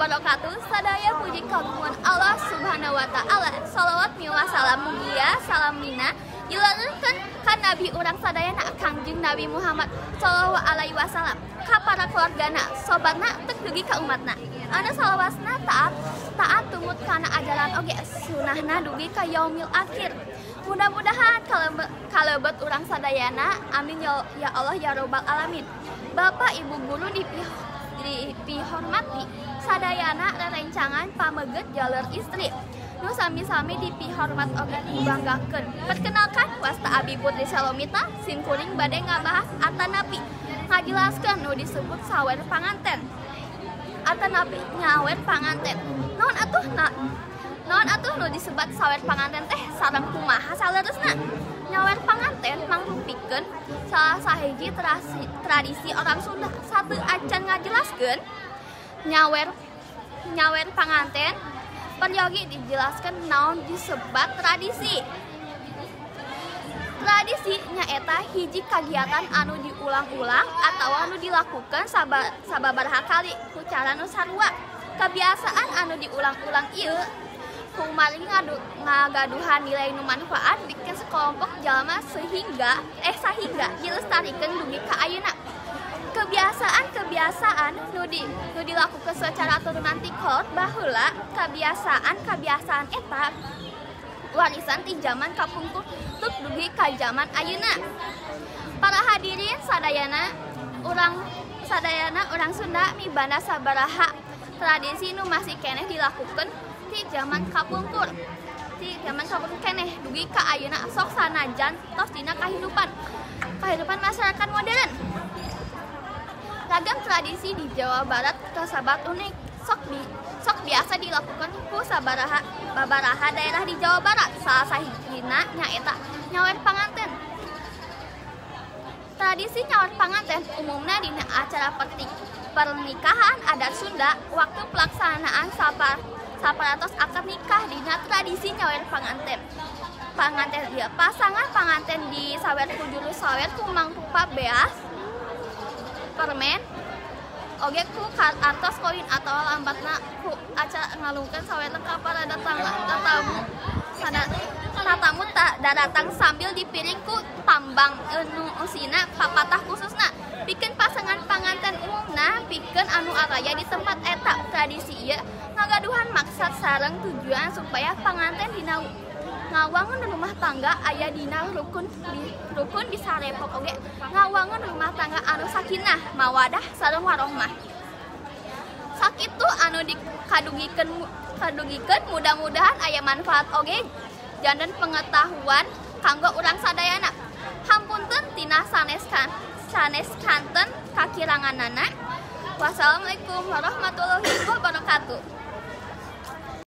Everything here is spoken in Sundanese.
Wabarakatuh. Sadaya puji kagungan Allah Subhanahu wa taala. Salawat miwah salam mugia salamina dilanjutkeun ka nabi urang sadayana Kangjeng Nabi Muhammad sallallahu alaihi wasallam, ka para keluargana, sobatna, tek dugi ka umatna. Anu salawasna taat taat tumut kana ajaran oge sunahna dugi ka yaumil akhir. Mudah-mudahan kalebet urang sadayana. Amin ya, ya Allah ya robbal alamin. Bapak Ibu guru dipihormati sadayana, rerencangan pameget jalur istri nu sami-sami dipihormat oge dibanggakeun. Perkenalkan, wasta Abi Putri Salomita, simkuring bade ngabahas atanapi ngajelaskeun nu disebut sawer panganten atanapi nyawer panganten. Naon atuh na, naon atuh nu disebut sawer panganten teh sareng kumaha saleresna? Nyawer panganten mangrupikeun salah sahiji tradisi orang Sunda. Satu acan ngajelaskeun nyawer nyawer panganten, peryogi dijelaskan naon disebat tradisi. Tradisi nyaeta hiji kagiatan anu diulang-ulang atau anu dilakukan sababaraha kali ku cara nu sarua. Kebiasaan anu diulang-ulang ieu kumargi ngagaduhan nilai nu manfaat bikin sekelompok jalma sehingga dilestarikan dugi ka ayeuna. Kebiasaan-kebiasaan nu dilakukan secara turunan ti kolot baheula, kebiasaan-kebiasaan eta warisan ti zaman kapungkur tuk dugi ka zaman ayeuna. Para hadirin sadayana, urang sadayana orang Sunda mibanda sabaraha tradisi nu masih keneh dilakukan ti zaman kapungkur, ti zaman kapungkur keneh dugi ka ayeuna, sok sanajan tos dina kahirupan kehidupan masyarakat modern. Ragam tradisi di Jawa Barat kasebat unik, sok biasa dilakukan ku sabaraha babaraha daerah di Jawa Barat. Salah sahijina nyaeta nyawer panganten. Tradisi nyawer panganten umumna dina acara pernikahan adat Sunda, waktu pelaksanaan saparatos akad nikah dina tradisi nyawer panganten. Panganten ieu, pasangan panganten disawer ku juru sawer ku mangrupa beas, permen, oge ku artos koin atau lambatna ku acara ngalungkeun sawerna ka para datang tatamu sana tatamu tak datang sambil dipiring ku tambang nu eusina papatah khususna pikeun pasangan panganten, umumna pikeun anu araya di tempat eta. Tradisi ieu ngagaduhan maksad sareng tujuan supaya panganten dina ngawangun rumah tangga aya dina rukun bisa repok oge ngawangun rumah tangga anu sakinah mawadah sareng warohmah. Sakitu anu dikadugikeun kadugikeun, mudah-mudahan aya manfaat oge janten pengetahuan kanggo urang sadayana. Hampunten tina sanes kanten kakiranganana. Wassalamualaikum warahmatullahi wabarakatuh.